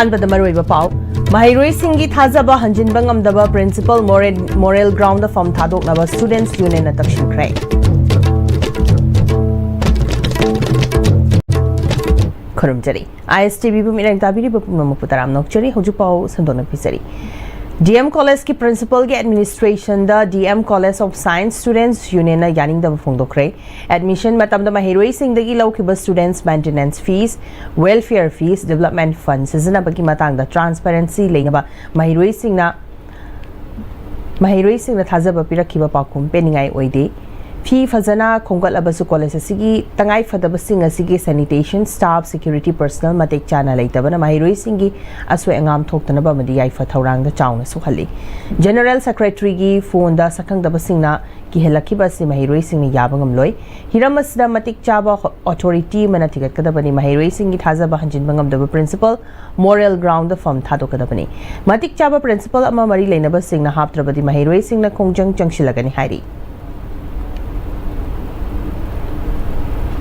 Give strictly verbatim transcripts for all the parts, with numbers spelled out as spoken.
ꯑꯍꯥꯟꯕꯗ ꯃꯔꯨꯑꯣꯏꯕ ꯄꯥꯎ꯫ ꯃꯍꯩꯔꯣꯏꯁꯤꯡꯒꯤ ꯊꯥꯖꯕ ꯍꯟꯖꯤꯟꯕ ꯉꯝꯗꯕ principal moral, moral groundꯗ ꯐꯝ ꯊꯥꯗꯣꯛꯅꯕ Students Unionꯅ ꯇꯛꯁꯤꯟꯈ꯭ꯔꯦ꯫ ꯈꯨꯔꯨꯝꯖꯔꯤ꯫ ISTVꯕꯨ ꯃꯤꯠꯌꯦꯡ ꯇꯥꯕꯤꯔꯤꯕ ꯄꯨꯝꯅꯃꯛꯄꯨ ꯇꯔꯥꯝꯅ ꯑꯣꯛꯆꯔꯤ꯫ ꯍꯧꯖꯤꯛ ꯄꯥꯎ ꯁꯟꯗꯣꯛꯅ ꯄꯤꯖꯔꯤ꯫ DM collegeꯀꯤ principalꯒꯤ administrationꯗ DM College of Science Students Unionꯅ ꯌꯥꯅꯤꯡꯗꯕ ꯐꯣꯡꯗꯣꯛꯈ꯭ꯔꯦ꯫ Admission ꯃꯇꯝꯗ ꯃꯍꯩꯔꯣꯏꯁꯤꯡꯗꯒꯤ ꯂꯧꯈꯤꯕ students maintenance fees, welfare fees, development fund ꯁꯤꯖꯤꯟꯅꯕꯒꯤ ꯃꯇꯥꯡꯗ transparency ꯂꯩꯅꯕ ꯃꯍꯩꯔꯣꯏꯁꯤꯡꯅ, ꯃꯍꯩꯔꯣꯏꯁꯤꯡꯅ ꯊꯥꯖꯕ ꯄꯤꯔꯛꯈꯤꯕ ꯄꯥꯎꯈꯨꯝ ꯄꯦꯟꯅꯤꯡꯉꯥꯏ ꯑꯣꯏꯗꯦ꯫ Fee ꯐꯖꯅ ꯈꯣꯝꯒꯠꯂꯕꯁꯨ college ꯑꯁꯤꯒꯤ ꯇꯉꯥꯏ ꯐꯗꯕꯁꯤꯡ ꯑꯁꯤꯒꯤ sanitation staff, security personnel ꯃꯇꯤꯛ ꯆꯥꯅ ꯂꯩꯇꯕꯅ ꯃꯍꯩꯔꯣꯏꯁꯤꯡꯒꯤ ꯑꯁꯣꯏ ꯑꯉꯥꯝ ꯊꯣꯛꯇꯅꯕ ꯑꯃꯗꯤ ꯌꯥꯏꯐ ꯊꯧꯔꯥꯡꯗ ꯆꯥꯎꯅ ꯁꯣꯛꯍꯜꯂꯤ꯫ General Secretaryꯒꯤ phoneꯗ ꯁꯛꯈꯪꯗꯕꯁꯤꯡꯅ ꯀꯤꯍꯜꯂꯛꯈꯤꯕ ꯑꯁꯤ ꯃꯍꯩꯔꯣꯏꯁꯤꯡꯅ ꯌꯥꯕ ꯉꯝꯂꯣꯏ꯫ ꯍꯤꯔꯝ ꯑꯁꯤꯗ ꯃꯇꯤꯛ ꯆꯥꯕ authority ꯑꯃꯅ ꯊꯤꯒꯠꯀꯗꯕꯅꯤ꯫ ꯃꯍꯩꯔꯣꯏꯁꯤꯡꯒꯤ ꯊꯥꯖꯕ ꯍꯟꯖꯤꯟꯕ ꯉꯝꯗꯕ principal moral groundꯗ ꯐꯝ ꯊꯥꯗꯣꯛꯀꯗꯕꯅꯤ꯫ ꯃꯇꯤꯛ ꯆꯥꯕ principal ꯑꯃ ꯃꯔꯤ ꯂꯩꯅꯕꯁꯤꯡꯅ ꯍꯥꯞꯇ꯭ꯔꯕꯗꯤ ꯃꯍꯩꯔꯣꯏꯁꯤꯡꯅ ꯈꯣꯡꯖꯪ ꯆꯪꯁꯤꯜꯂꯒꯅꯤ ꯍꯥꯏꯔꯤ꯫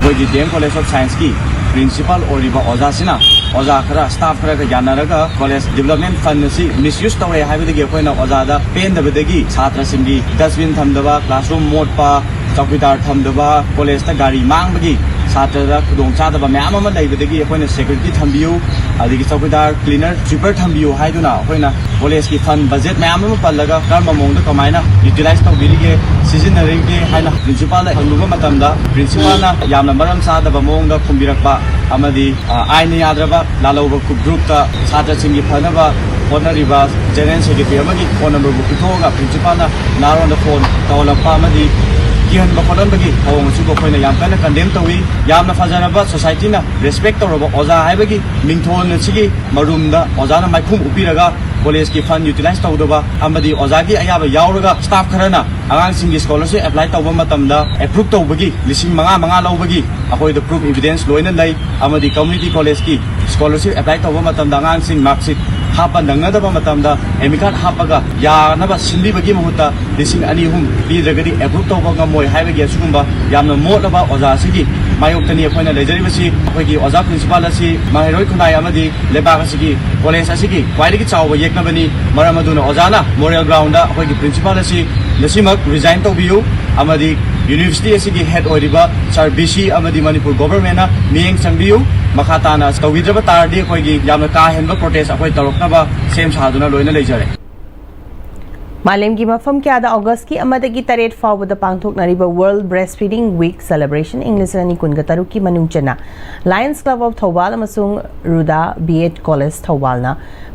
ꯑꯩꯈꯣꯏꯒꯤ DM College of Scienceꯀꯤ principal ꯑꯣꯏꯔꯤꯕ ꯑꯣꯖꯥꯁꯤꯅ ꯑꯣꯖꯥ ꯈꯔ, staff ꯈꯔꯒ ꯌꯥꯅꯔꯒ college development fund ꯑꯁꯤ misuse ꯇꯧꯔꯦ ꯍꯥꯏꯕꯗꯒꯤ ꯑꯩꯈꯣꯏꯅ ꯑꯣꯖꯥꯗ ꯄꯦꯟꯗꯕꯗꯒꯤ ꯁꯥꯇ꯭ꯔꯁꯤꯡꯒꯤ dustbin ꯊꯝꯗꯕ, classroom ꯃꯣꯠꯄ, ꯆꯧꯀꯤꯗꯥꯔ ꯊꯝꯗꯕ, collegeꯇ ꯒꯥꯔꯤ ꯃꯥꯡꯕꯒꯤ ꯁꯥꯇ꯭ꯔꯗ ꯈꯨꯗꯣꯡꯆꯥꯗꯕ ꯃꯌꯥꯝ ꯑꯃ ꯂꯩꯕꯗꯒꯤ ꯑꯩꯈꯣꯏꯅ security ꯊꯝꯕꯤꯌꯨ, ꯑꯗꯒꯤ ꯆꯧꯀꯤꯗꯥꯔ, cleaner, sweeper ꯊꯝꯕꯤꯌꯨ ꯍꯥꯏꯗꯨꯅ ꯑꯩꯈꯣꯏꯅ collegeꯀꯤ fund budget ꯃꯌꯥꯝ ꯑꯃ ꯄꯜꯂꯒ ꯀꯔꯝꯕ ꯃꯑꯣꯡꯗ ꯀꯃꯥꯏꯅ utilize ꯇꯧꯕꯤꯔꯤꯒꯦ, ꯁꯤꯖꯤꯟꯅꯔꯤꯒꯦ ꯍꯥꯏꯅ principalꯗ ꯍꯪꯂꯨꯕ ꯃꯇꯝꯗ principalꯅ ꯌꯥꯝꯅ ꯃꯔꯝ ꯆꯥꯗꯕ ꯃꯑꯣꯡꯗ ꯈꯨꯝꯕꯤꯔꯛꯄ ꯑꯃꯗꯤ, ꯑ, ꯑꯥꯏꯟꯅ ꯌꯥꯗ꯭ꯔꯕ ꯂꯥꯜꯍꯧꯕ groupꯇ ꯁꯥꯇ꯭ꯔꯁꯤꯡꯒꯤ ꯐꯅꯕ ꯍꯣꯠꯅꯔꯤꯕ general secretary ꯑꯃꯒꯤ phone numberꯕꯨ ꯄꯤꯊꯣꯛꯑꯒ principalꯅ ꯅꯍꯥꯔꯣꯟꯗ phone ꯇꯧꯍꯜꯂꯛꯄ ꯑꯃꯗꯤ ꯀꯤꯍꯟꯕ ꯈꯣꯠꯍꯟꯕꯒꯤ ꯊꯧꯑꯣꯡ ꯑꯁꯤꯕꯨ ꯑꯩꯈꯣꯏꯅ ꯌꯥꯝ ꯀꯟꯅ condemn ꯇꯧꯏ꯫ ꯌꯥꯝꯅ ꯐꯖꯔꯕ societyꯅ respect ꯇꯧꯔꯕ ꯑꯣꯖꯥ ꯍꯥꯏꯕꯒꯤ ꯃꯤꯡꯊꯣꯟ ꯑꯁꯤꯒꯤ ꯃꯔꯨꯝꯗ ꯑꯣꯖꯥꯅ ꯃꯥꯏꯈꯨꯝ ꯎꯞꯄꯤꯔꯒ collegeꯀꯤ fund utilize ꯇꯧꯗꯕ ꯑꯃꯗꯤ ꯑꯣꯖꯥꯒꯤ ꯑꯌꯥꯕ ꯌꯥꯎꯔꯒ staff ꯈꯔꯅ ꯑꯉꯥꯡꯁꯤꯡꯒꯤ scholarship apply ꯇꯧꯕ ꯃꯇꯝꯗ approve ꯇꯧꯕꯒꯤ ꯂꯤꯁꯤꯡ ꯃꯉꯥ ꯃꯉꯥ ꯂꯧꯕꯒꯤ ꯑꯩꯈꯣꯏꯗ proof evidence ꯂꯣꯏꯅ ꯂꯩ꯫ ꯑꯃꯗꯤ community collegeꯀꯤ scholarship apply ꯇꯧꯕ ꯃꯇꯝꯗ ꯑꯉꯥꯡꯁꯤꯡ mark sheet ꯍꯥꯞꯄ ꯅꯪꯅꯗꯕ ꯃꯇꯝꯗ admit card ꯍꯥꯞꯄꯒ ꯌꯥꯅꯕ ꯁꯤꯟꯕꯤꯕꯒꯤ ꯃꯍꯨꯠꯇ ꯂꯤꯁꯤꯡ ꯑꯅꯤ ꯑꯍꯨꯝ ꯄꯤꯗ꯭ꯔꯒꯗꯤ approve ꯇꯧꯕ ꯉꯝꯃꯣꯏ ꯍꯥꯏꯕꯒꯤ ꯑꯁꯤꯒꯨꯝꯕ ꯌꯥꯝꯅ ꯃꯣꯠꯂꯕ ꯑꯣꯖꯥ ꯑꯁꯤꯒꯤ ꯃꯥꯌꯣꯛꯇꯅꯤ ꯑꯩꯈꯣꯏꯅ ꯂꯩꯖꯔꯤꯕꯁꯤ꯫ ꯑꯩꯈꯣꯏꯒꯤ ꯑꯣꯖꯥ ꯄ꯭ꯔꯤꯟꯁꯤꯄꯥꯜ ꯑꯁꯤ ꯃꯍꯩꯔꯣꯏ ꯈꯨꯟꯅꯥꯏ ꯑꯃꯗꯤ ꯂꯩꯕꯥꯛ ꯑꯁꯤꯒꯤ, ꯀꯣꯂꯦꯖ ꯑꯁꯤꯒꯤ ꯈ꯭ꯋꯥꯏꯗꯒꯤ ꯆꯥꯎꯕ ꯌꯦꯛꯅꯕꯅꯤ꯫ ꯃꯔꯝ ꯑꯗꯨꯅ ꯑꯣꯖꯥꯅ ꯃꯣꯔꯦꯜ ꯒ꯭ꯔꯥꯎꯟꯗ ꯑꯩꯈꯣꯏꯒꯤ ꯄ꯭ꯔꯤꯟꯁꯤꯄꯥꯜ ꯑꯁꯤ ꯉꯁꯤꯃꯛ ꯔꯤꯖꯥꯏꯟ ꯇꯧꯕꯤꯌꯨ ꯑꯃꯗꯤ ꯌꯨꯅꯤꯚꯔꯁꯤꯇꯤ ꯑꯁꯤꯒꯤ ꯍꯦꯗ ꯑꯣꯏꯔꯤꯕ ꯁꯥꯔ ꯕꯤ ꯁꯤ ꯑꯃꯗꯤ ꯃꯅꯤꯄꯨꯔ ꯒꯣꯚꯔꯟꯃꯦꯟꯅ ꯃꯤꯠꯌꯦꯡ ꯆꯪꯕꯤꯌꯨ꯫ ꯃꯈꯥ ꯇꯥꯅ ꯇꯧꯕꯤꯗ꯭ꯔꯕ ꯇꯥꯔꯗꯤ ꯑꯩꯈꯣꯏꯒꯤ ꯌꯥꯝꯅ ꯀꯥ ꯍꯦꯟꯕ ꯄ꯭ꯔꯣꯇꯦꯁ ꯑꯩꯈꯣꯏ ꯇꯧꯔꯛꯅꯕ ꯁꯦꯝ ꯁꯥꯗꯨꯅ ꯂꯣꯏꯅ ꯂꯩꯖꯔꯦ꯫ ꯃꯥꯂꯦꯝꯒꯤ ꯃꯐꯝ ꯀꯌꯥꯗ ꯑꯣꯒꯁꯀꯤ ꯑꯃꯗꯒꯤ ꯇꯔꯦꯠ ꯐꯥꯎꯕꯗ ꯄꯥꯡꯊꯣꯛꯅꯔꯤꯕ World Breastfeeding Week Celebration, ꯏꯪ ꯂꯤꯁꯤꯡ ꯑꯅꯤ ꯀꯨꯟꯒ ꯇꯔꯨꯛꯀꯤ ꯃꯅꯨꯡ ꯆꯟꯅ Lions Club of ꯊꯧꯕꯥꯜ ꯑꯃꯁꯨꯡ ꯔꯨꯗꯥ B.Ed College ꯊꯧꯕꯥꯜꯅ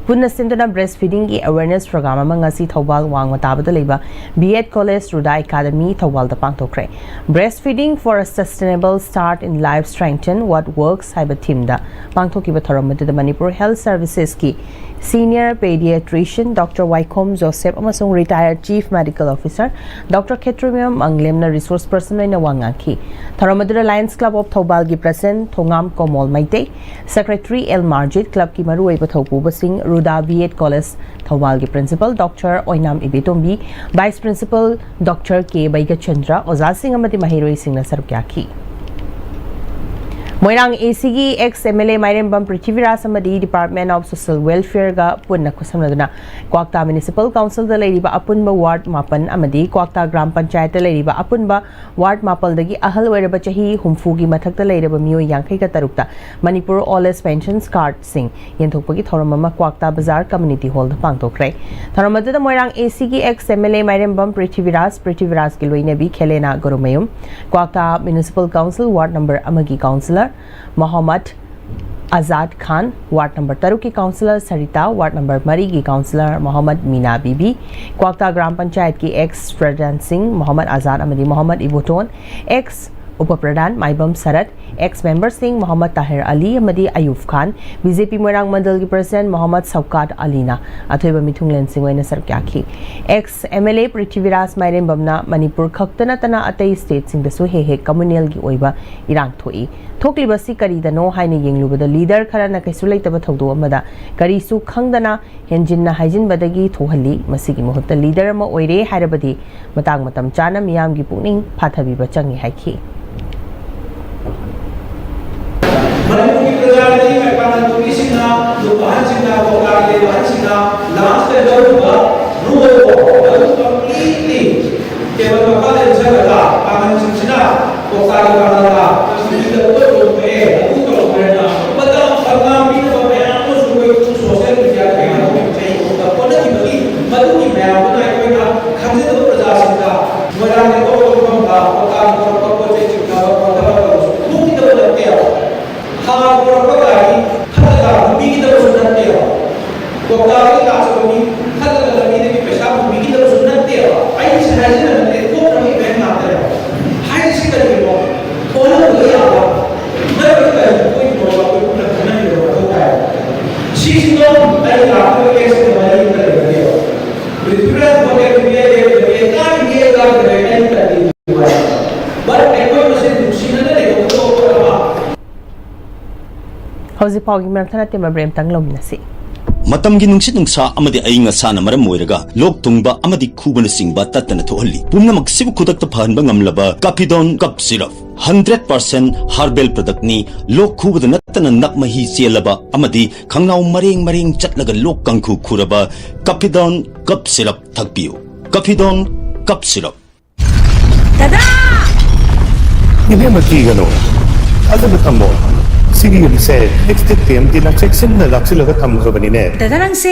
ꯄꯨꯟꯅ ꯁꯤꯟꯗꯨꯅ breastfeedingꯒꯤ awareness program ꯑꯃ ꯉꯁꯤ ꯊꯧꯕꯥꯜ ꯋꯥꯡꯃ ꯇꯥꯕꯗ ꯂꯩꯕ B.Ed College ꯔꯨꯗꯥ Academy ꯊꯧꯕꯥꯜꯗ ꯄꯥꯡꯊꯣꯛꯈ꯭ꯔꯦ꯫ Breastfeeding for a Sustainable Start in Life, Strengthen What Works ꯍꯥꯏꯕ themeꯗ ꯄꯥꯡꯊꯣꯛꯈꯤꯕ ꯊꯧꯔꯝ ꯑꯗꯨꯗ Manipur Health Servicesꯀꯤ Senior Pediatrician Doctor ꯋꯥꯏꯈꯣꯝ ꯖꯣꯁꯦꯐ ꯑꯃꯁꯨꯡ Retired Chief Medical Officer Doctor ꯈꯦꯇ꯭ꯔꯤꯃꯌꯨꯝ ꯃꯪꯂꯦꯝꯅ resource person ꯑꯣꯏꯅ ꯋꯥ ꯉꯥꯡꯈꯤ꯫ ꯊꯧꯔꯝ ꯑꯗꯨꯗ Lions Club of ꯊꯧꯕꯥꯜꯒꯤ President Thongam Komol Meitei, Secretary L Marjit, clubꯀꯤ ꯃꯔꯨꯑꯣꯏꯕ ꯊꯧꯄꯨꯕꯁꯤꯡ, ꯔꯨꯗꯥ B.Ed College ꯊꯧꯕꯥꯜꯒꯤ Principal Doctor ꯑꯣꯏꯅꯥꯝ ꯏꯕꯦꯇꯣꯝꯕꯤ, Vice Principal Doctor ꯀꯦ ꯕꯩꯒꯆꯟꯗ꯭ꯔ, ꯑꯣꯖꯥꯁꯤꯡ ꯑꯃꯗꯤ ꯃꯍꯩꯔꯣꯏꯁꯤꯡꯅ ꯁꯔꯨꯛ ꯌꯥꯈꯤ꯫ ꯃꯣꯏꯔꯥꯡ ACꯒꯤ ex MLA ꯃꯥꯏꯔꯦꯝꯕꯝ ꯄ꯭ꯔꯤꯊꯤꯕꯤꯔꯥꯖ ꯑꯃꯗꯤ Department of Social Welfareꯒ ꯄꯨꯟꯅ ꯈꯨꯠꯁꯝꯅꯗꯨꯅ ꯀ꯭ꯋꯥꯛꯇꯥ Municipal Councilꯗ ꯂꯩꯔꯤꯕ ꯑꯄꯨꯟꯕ ward ꯃꯥꯄꯟ ꯑꯃꯗꯤ ꯀ꯭ꯋꯥꯛꯇꯥ ꯒ꯭ꯔꯥꯝ ꯄꯟꯆꯥꯌꯠꯇ ꯂꯩꯔꯤꯕ ꯑꯄꯨꯟꯕ ward ꯃꯥꯄꯜꯗꯒꯤ ꯑꯍꯜ ꯑꯣꯏꯔꯕ ꯆꯍꯤ ꯍꯨꯝꯐꯨꯒꯤ ꯃꯊꯛꯇ ꯂꯩꯔꯕ ꯃꯤꯑꯣꯏ ꯌꯥꯡꯈꯩꯒ ꯇꯔꯨꯛꯇ ꯃꯅꯤꯄꯨꯔ Old Age Pensions Cardꯁꯤꯡ ꯌꯦꯟꯊꯣꯛꯄꯒꯤ ꯊꯧꯔꯝ ꯑꯃ ꯀ꯭ꯋꯥꯛꯇꯥ ꯕꯖꯥꯔ Community Hallꯗ ꯄꯥꯡꯊꯣꯛꯈ꯭ꯔꯦ꯫ ꯊꯧꯔꯝ ꯑꯗꯨꯗ ꯃꯣꯏꯔꯥꯡ ACꯒꯤ ex MLA ꯃꯥꯏꯔꯦꯝꯕꯝ ꯄ꯭ꯔꯤꯊꯤꯕꯤꯔꯥꯖ, ꯄ꯭ꯔꯤꯊꯤꯕꯤꯔꯥꯖꯀꯤ ꯂꯣꯏꯅꯕꯤ ꯈꯦꯂꯦꯅꯥ ꯒꯨꯔꯨꯃꯌꯨꯝ, ꯀ꯭ꯋꯥꯛꯇꯥ Municipal Council ward number ꯑꯃꯒꯤ councillor ꯃꯣꯍꯝꯃꯗ ꯑꯖꯥꯗ ꯈꯥꯟ, ward number ꯇꯔꯨꯛꯀꯤ councillor ꯁꯔꯤꯇꯥ, ward number ꯃꯔꯤꯒꯤ councillor ꯃꯣꯍꯝꯃꯗ ꯃꯤꯅꯥ ꯕꯤꯕꯤ, ꯀ꯭ꯋꯥꯛꯇꯥ ꯒ꯭ꯔꯥꯝ ꯄꯟꯆꯥꯌꯠꯀꯤ ex Pradhan Singh, Mohammad Azad ꯑꯃꯗꯤ Mohammad Iboton, ex Upa Pradhan ꯃꯥꯏꯕꯝ ꯁꯔꯠ, ex memberꯁꯤꯡ ꯃꯣꯍꯝꯃꯗ ꯇꯥꯍꯤꯔ ꯑꯂꯤ ꯑꯃꯗꯤ ꯑꯌꯨꯕ ꯈꯥꯟ, BJP ꯃꯣꯏꯔꯥꯡ ꯃꯟꯗꯜꯒꯤ President ꯃꯣꯍꯝꯃꯗ ꯁꯧꯀꯥꯠ ꯑꯂꯤꯅ ꯑꯊꯣꯏꯕ ꯃꯤꯊꯨꯡꯂꯦꯟꯁꯤꯡ ꯑꯣꯏꯅ ꯁꯔꯨꯛ ꯌꯥꯈꯤ꯫ Ex MLA ꯄ꯭ꯔꯤꯊꯤꯕꯤꯔꯥꯖ ꯃꯥꯏꯔꯦꯝꯕꯝꯅ ꯃꯅꯤꯄꯨꯔ ꯈꯛꯇ ꯅꯠꯇꯅ ꯑꯇꯩ stateꯁꯤꯡꯗꯁꯨ ꯍꯦꯛ ꯍꯦꯛ communalꯒꯤ ꯑꯣꯏꯕ ꯏꯔꯥꯡ ꯊꯣꯛꯏ꯫ ꯊꯣꯛꯂꯤꯕꯁꯤ ꯀꯔꯤꯗꯅꯣ ꯍꯥꯏꯅ ꯌꯦꯡꯂꯨꯕꯗ leader ꯈꯔꯅ ꯀꯩꯁꯨ ꯂꯩꯇꯕ ꯊꯧꯗꯣꯛ ꯑꯃꯗ ꯀꯔꯤꯁꯨ ꯈꯪꯗꯅ ꯍꯦꯟꯖꯤꯟꯅ ꯍꯥꯏꯖꯤꯟꯕꯗꯒꯤ ꯊꯣꯛꯍꯜꯂꯤ꯫ ꯃꯁꯤꯒꯤ ꯃꯍꯨꯠꯇ leader ꯑꯃ ꯑꯣꯏꯔꯦ ꯍꯥꯏꯔꯕꯗꯤ ꯃꯇꯥꯡ ꯃꯇꯝ ꯆꯥꯅ ꯃꯤꯌꯥꯝꯒꯤ ꯄꯨꯛꯅꯤꯡ ꯐꯥꯊꯕꯤꯕ ꯆꯪꯏ ꯍꯥꯏꯈꯤ꯫ ꯃꯅꯤꯄꯨꯔꯒꯤ ꯄ꯭ꯔꯖꯥꯅ ꯅꯤꯡꯉꯥꯏ ꯄꯥꯡꯒꯟꯕ ꯃꯤꯁꯤꯡꯅ, ꯅꯨꯄꯥ ꯑꯍꯟꯁꯤꯡꯅ, ꯀꯣꯛꯇꯥꯒꯤ ꯂꯩꯕ ꯑꯍꯟꯁꯤꯡꯅ ꯂꯥꯁꯇ ꯂꯧꯔꯤꯕ ꯔꯨ ꯑꯣꯏꯕ ꯑꯗꯨ ꯀꯝꯄ꯭ꯂꯤꯠꯂꯤ ꯇꯦꯕꯜ ꯃꯈꯥꯗ ꯏꯟꯁꯤꯜꯂꯒ ꯄꯥꯡꯒꯟꯁꯤꯡꯁꯤꯅ ꯀꯣꯛꯇꯥꯒꯤ ꯄꯥꯡꯒꯜꯗ ꯁꯤꯗ ꯄꯣꯠ ꯌꯣꯟꯊꯣꯛꯑꯦ, ꯑꯗꯨ ꯇꯧꯈ꯭ꯔꯦꯅ ꯃꯇꯝ ꯐꯪꯅ ꯄꯤꯅꯕ ꯃꯌꯥꯝ ꯑꯃꯁꯨ ꯑꯩꯈꯣꯏ ꯁꯣꯁꯤꯌꯦꯜ ꯃꯤꯗꯤꯌꯥꯗ ꯀꯩꯅꯣ ꯆꯍꯤ ꯑꯍꯨꯝꯗ ꯍꯣꯠꯅꯈꯤꯕꯒꯤ ꯃꯗꯨꯒꯤ ꯃꯌꯥꯝꯗꯨꯅ ꯑꯩꯈꯣꯏꯅ ꯈꯪꯖꯗꯕ ꯄ꯭ꯔꯖꯥꯁꯤꯡꯗ ꯃꯣꯏꯔꯥꯡꯒꯤ ꯑꯇꯣꯞꯄ ꯃꯐꯝꯗ ꯀꯣꯛꯇꯥꯒꯤ ꯄꯨꯔꯛꯄ ꯄꯣꯠ ꯆꯩ ꯆꯤꯡꯅꯕ ꯈꯣꯠꯊꯕ ꯇꯧꯕꯁꯨ ꯃꯨꯠꯈꯤꯗꯕ ꯅꯠꯇꯦꯕ꯫ ꯍꯥꯔ ꯄꯨꯔꯛꯄ ꯒꯥꯔꯤ ꯈꯜꯂꯒ ꯍꯨꯟꯕꯤꯒꯗꯕꯁꯨ ꯅꯠꯇꯦꯕ꯫ ꯀꯣꯛꯇꯥꯗꯒꯤ ꯂꯥꯛꯆꯕ ꯃꯤ ꯈꯜꯂꯒ ꯂꯝꯕꯤꯗꯒꯤ ꯄꯩꯁꯥ ꯍꯨꯟꯕꯤꯒꯗꯕꯁꯨ ꯅꯠꯇꯦꯕ꯫ ꯑꯩꯁꯦ ꯍꯥꯏꯖꯅꯕ ꯅꯠꯇꯦ, ꯊꯣꯛꯈ꯭ꯔꯕ ꯏꯚꯦꯟ ꯉꯥꯛꯇꯅꯦꯕ꯫ ꯍꯥꯏꯔꯤꯁꯤ ꯀꯔꯤꯒꯤꯅꯣ? ꯊꯣꯛꯍꯟꯕ ꯌꯥꯕ ꯃꯔꯝꯗꯤ ꯀꯔꯤ ꯑꯣꯏꯗꯣꯏꯅꯣ? ꯑꯩꯈꯣꯏ ꯄꯨꯟꯅ ꯈꯟꯅꯃꯤꯟꯅꯕ ꯃꯊꯧ ꯇꯥꯏ꯫ ꯁꯤꯁꯤꯅ ꯑꯩ ꯂꯥꯛꯇꯕ ꯀꯦꯁꯇ ꯃꯔꯤ ꯑꯃꯠꯇ ꯂꯩꯅꯗꯦꯕ꯫ ꯔꯤꯐ꯭ꯔꯦꯟꯁ ꯚꯣꯇꯔ ꯄꯤꯔꯦ, ꯄꯤꯔꯦ, ꯀꯥꯔꯤꯒꯦ, ꯀꯥꯔꯤꯒꯦ, ꯑꯩ ꯀꯔꯤ ꯚꯥꯔꯠ ꯑꯩꯈꯣꯏ ꯃꯁꯦꯟ ꯅꯨꯡꯁꯤꯅꯅ ꯂꯩꯍꯧꯒꯗꯧꯕ ꯑꯃ꯫ ꯍꯧꯖꯤꯛ ꯐꯥꯎꯒꯤ ꯃꯔꯝ ꯊꯅ ꯇꯦꯝꯕ ꯕ꯭ꯔꯦꯝꯇꯪ ꯂꯧꯃꯤꯟꯅꯁꯤ꯫ ꯃꯇꯝꯒꯤ ꯅꯨꯡꯁꯤꯠ ꯅꯨꯡꯁꯥ ꯑꯃꯗꯤ ꯑꯏꯪ ꯑꯁꯥꯅ ꯃꯔꯝ ꯑꯣꯏꯔꯒ ꯂꯣꯛ ꯊꯨꯡꯕ ꯑꯃꯗꯤ ꯈꯨꯕꯅꯆꯤꯡꯕ ꯇꯠꯇꯅ ꯊꯣꯛꯍꯜꯂꯤ꯫ ꯄꯨꯝꯅꯃꯛꯁꯤꯕꯨ ꯈꯨꯗꯛꯇ ꯐꯍꯟꯕ ꯉꯝꯂꯕ ꯀꯥꯐꯤꯗꯣꯟ cough syrup. Hundred percent herbal ꯄ꯭ꯔꯗꯛꯅꯤ꯫ ꯂꯣꯛ ꯈꯨꯕꯗ ꯅꯠꯇꯅ ꯅꯞ ꯃꯍꯤ ꯆꯦꯜꯂꯕ ꯑꯃꯗꯤ ꯈꯪꯅꯥꯎ ꯃꯔꯦꯡ ꯃꯔꯦꯡ ꯆꯠꯂꯒ ꯂꯣꯛ ꯀꯥꯡꯈꯨ ꯈꯨꯔꯕ ꯀꯥꯐꯤꯗꯣꯟ ꯀꯞ ꯁꯤꯔꯞ ꯊꯛꯄꯤꯌꯨ꯫ ꯀꯥꯐꯤꯗꯣꯟ cough syrup. ꯗꯗꯥ! ꯏꯕꯦꯝꯃ, ꯀꯤꯒꯅꯨ꯫ ꯊꯥꯖꯕ ꯊꯝꯃꯣ꯫ ꯁꯤꯒꯤ ꯌꯨꯝꯁꯦ ꯑꯦꯛꯁꯇꯦꯛ ꯇꯤ ꯑꯦꯝ ꯇꯤꯅ ꯆꯦꯛꯁꯤꯟꯅ ꯂꯥꯛꯁꯤꯜꯂꯒ ꯊꯝꯈ꯭ꯔꯕꯅꯤꯅꯦ꯫ ꯗꯗꯥ, ꯅꯪꯁꯦ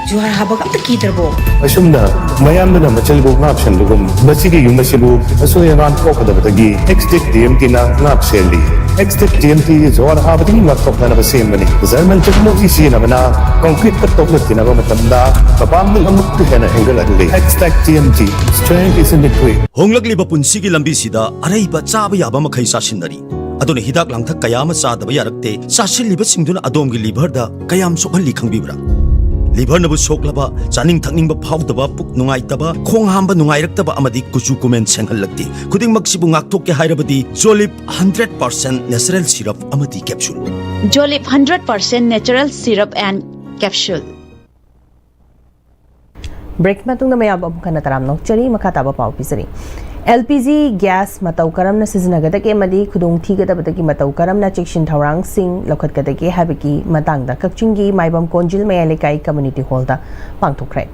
ꯖꯨꯍꯥꯔ ꯍꯥꯕꯒ ꯑꯝꯇ ꯀꯤꯗ꯭ꯔꯕꯣ? ꯑꯁꯨꯝꯅ ꯃꯌꯥꯝꯗꯨꯅ ꯃꯆꯜꯕꯨ ꯉꯥꯛ ꯁꯦꯟꯕꯒꯨꯝ, ꯃꯁꯤꯒꯤ ꯌꯨꯝ ꯑꯁꯤꯕꯨ ꯑꯁꯣꯏ ꯑꯉꯥꯝ ꯊꯣꯛꯀꯗꯕꯗꯒꯤ ꯑꯦꯛꯁꯇꯦꯛ ꯇꯤ ꯑꯦꯝ ꯇꯤꯅ ꯉꯥꯛ ꯁꯦꯜꯂꯤ꯫ ꯑꯦꯛꯁꯇꯦꯛ ꯇꯤ ꯑꯦꯝ ꯇꯤ ꯖꯨꯍꯥꯔ ꯍꯥꯕꯗꯒꯤ ꯉꯥꯛꯊꯣꯛꯅꯅꯕ ꯁꯦꯝꯕꯅꯤ꯫ ꯖꯔꯃꯟ ꯇꯦꯛꯅꯣꯂꯣꯖꯤ ꯁꯤꯖꯤꯟꯅꯕꯅ ꯀꯪꯀ꯭ꯔꯤꯠꯇ ꯇꯣꯛꯅ ꯊꯤꯅꯕ ꯃꯇꯝꯗ ꯃꯄꯥꯡꯒꯜ ꯑꯃꯨꯛꯀ ꯍꯦꯟꯅ ꯍꯦꯟꯒꯠꯍꯜꯂꯤ꯫ Extech T M T, strength is in the grit. ꯍꯣꯡꯂꯛꯂꯤꯕ ꯄꯨꯟꯁꯤꯒꯤ ꯂꯝꯕꯤꯁꯤꯗ ꯑꯔꯩꯕ ꯆꯥꯕ ꯌꯥꯕ ꯃꯈꯩ ꯆꯥꯁꯤꯟꯅꯔꯤ꯫ ꯑꯗꯨꯅ ꯍꯤꯗꯥꯛ ꯂꯥꯡꯊꯛ ꯀꯌꯥ ꯑꯃ ꯆꯥꯗꯕ ꯌꯥꯔꯛꯇꯦ꯫ ꯆꯥꯁꯤꯜꯂꯤꯕꯁꯤꯡꯗꯨꯅ ꯑꯗꯣꯝꯒꯤ ꯂꯤꯚꯔꯗ ꯀꯌꯥꯝ ꯁꯣꯛꯍꯜꯂꯤ ꯈꯪꯕꯤꯕ꯭ꯔꯥ? ꯂꯤꯚꯔꯅꯕꯨ ꯁꯣꯛꯂꯕ, ꯆꯥꯅꯤꯡ ꯊꯛꯅꯤꯡꯕ ꯐꯥꯎꯗꯕ, ꯄꯨꯛ ꯅꯨꯡꯉꯥꯏꯇꯕ, ꯈꯣꯡ ꯍꯥꯝꯕ ꯅꯨꯡꯉꯥꯏꯔꯛꯇꯕ ꯑꯃꯗꯤ ꯀꯨꯆꯨ ꯀꯨꯃꯦꯟ ꯁꯦꯡꯍꯜꯂꯛꯇꯦ꯫ ꯈꯨꯗꯤꯡꯃꯛꯁꯤꯕꯨ ꯉꯥꯛꯊꯣꯛꯀꯦ ꯍꯥꯏꯔꯕꯗꯤ ꯖꯣꯂꯤꯞ ꯍꯟꯗ꯭ꯔꯦꯠ ꯄꯥꯔꯁꯦꯟ natural syrup ꯑꯃꯗꯤ capsule꯫ Jolip hundred percent natural syrup and capsule. Break ꯃꯇꯨꯡꯗ ꯃꯌꯥꯝꯕꯨ ꯑꯃꯨꯛ ꯍꯟꯅ ꯇꯔꯥꯝꯅ ꯑꯣꯛꯆꯔꯤ꯫ ꯃꯈꯥ ꯇꯥꯕ ꯄꯥꯎ ꯄꯤꯖꯔꯤ꯫ ꯑꯦꯜ ꯄꯤ ꯖꯤ ꯒ꯭ꯌꯥꯁ ꯃꯇꯧ ꯀꯔꯝꯅ ꯁꯤꯖꯤꯟꯅꯒꯗꯒꯦ ꯑꯃꯗꯤ ꯈꯨꯗꯣꯡꯊꯤꯒꯗꯕꯗꯒꯤ ꯃꯇꯧ ꯀꯔꯝꯅ ꯆꯦꯛꯁꯤꯟ ꯊꯧꯔꯥꯡꯁꯤꯡ ꯂꯧꯈꯠꯀꯗꯒꯦ ꯍꯥꯏꯕꯒꯤ ꯃꯇꯥꯡꯗ ꯀꯛꯆꯤꯡꯒꯤ ꯃꯥꯏꯕꯝ ꯀꯣꯟꯖꯤꯜ ꯃꯌꯥꯏ ꯂꯩꯀꯥꯏ ꯀꯝꯃ꯭ꯌꯨꯅꯤꯇꯤ ꯍꯣꯜꯗ ꯄꯥꯡꯊꯣꯛꯈ꯭ꯔꯦ꯫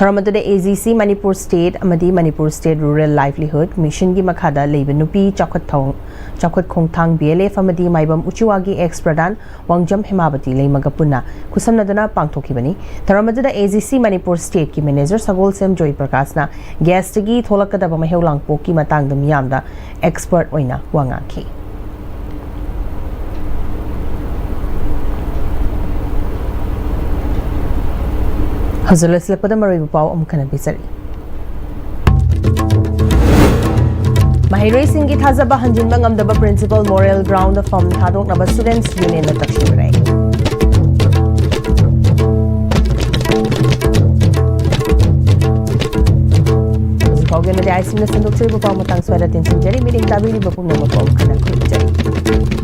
ꯊꯧꯔꯝ ꯑꯗꯨꯗ A G C Manipur state ꯑꯃꯗꯤ ꯃꯅꯤꯄꯨꯔ ꯁ꯭ꯇꯦꯠ ꯔꯨꯔꯦꯜ ꯂꯥꯏꯚꯂꯤꯍꯨꯗ ꯃꯤꯁꯟꯒꯤ ꯃꯈꯥꯗ ꯂꯩꯕ ꯅꯨꯄꯤ ꯆꯥꯎꯈꯠ ꯊꯧ-, ꯆꯥꯎꯈꯠ ꯈꯣꯡꯊꯥꯡ ꯕꯤ ꯑꯦꯜ ꯑꯦꯐ ꯑꯃꯗꯤ ꯃꯥꯏꯕꯝ ꯎꯆꯤꯋꯥꯒꯤ ꯑꯦꯛꯁ ꯄ꯭ꯔꯙꯥꯟ ꯋꯥꯡꯖꯝ ꯍꯦꯃꯥꯕꯇꯤ ꯂꯩꯃꯒ ꯄꯨꯟꯅ ꯈꯨꯠꯁꯝꯅꯗꯨꯅ ꯄꯥꯡꯊꯣꯛꯈꯤꯕꯅꯤ꯫ ꯊꯧꯔꯝ ꯑꯗꯨꯗ ꯑꯦ ꯖꯤ ꯁꯤ ꯃꯅꯤꯄꯨꯔ ꯁ꯭ꯇꯦꯠꯀꯤ ꯃꯦꯅꯦꯖꯔ ꯁꯒꯣꯜꯁꯦꯝ ꯖꯣꯏ ꯄ꯭ꯔꯀꯥꯁꯅ ꯒ꯭ꯌꯥꯁꯇꯒꯤ ꯊꯣꯛꯂꯛꯀꯗꯕ ꯃꯩꯍꯧ ꯂꯥꯡꯄꯣꯛꯀꯤ ꯃꯇꯥꯡꯗ ꯃꯤꯌꯥꯝꯗ ꯑꯦꯛꯁꯄꯔꯠ ꯑꯣꯏꯅ ꯋꯥ ꯉꯥꯡꯈꯤ꯫ ꯍꯧꯖꯤꯛ ꯂꯣꯏꯁꯤꯜꯂꯛꯄꯗ ꯃꯔꯨꯑꯣꯏꯕ ꯄꯥꯎ ꯑꯃꯨꯛ ꯍꯟꯅ ꯄꯤꯖꯔꯤ꯫ ꯃꯍꯩꯔꯣꯏꯁꯤꯡꯒꯤ ꯊꯥꯖꯕ ꯍꯟꯖꯤꯟꯕ ꯉꯝꯗꯕ ꯄ꯭ꯔꯤꯟꯁꯤꯄꯜ ꯃꯣꯔꯦꯜ ꯒ꯭ꯔꯥꯎꯟꯗ ꯐꯝ ꯊꯥꯗꯣꯛꯅꯕ ꯁ꯭ꯇꯨꯗꯦꯟꯠꯁ ꯌꯨꯅꯤꯌꯟꯅ ꯇꯛꯁꯤꯟꯈ꯭ꯔꯦ꯫ ꯍꯧꯖꯤꯛ ꯐꯥꯎꯒꯤ ꯑꯣꯏꯅꯗꯤ ꯑꯥꯏ ꯁꯤꯅ ꯁꯟꯗꯣꯛꯆꯔꯤꯕ ꯄꯥꯎ ꯃꯇꯥꯡ ꯁ꯭ꯋꯥꯏꯗ ꯇꯦꯟꯁꯤꯟꯖꯔꯤ꯫ ꯃꯤꯠꯌꯦꯡ ꯇꯥꯕꯤꯔꯤꯕ ꯄꯨꯝꯅꯃꯛꯄꯨ ꯑꯃꯨꯛ ꯍꯟꯅ ꯈꯨꯔꯨꯝꯖꯔꯤ꯫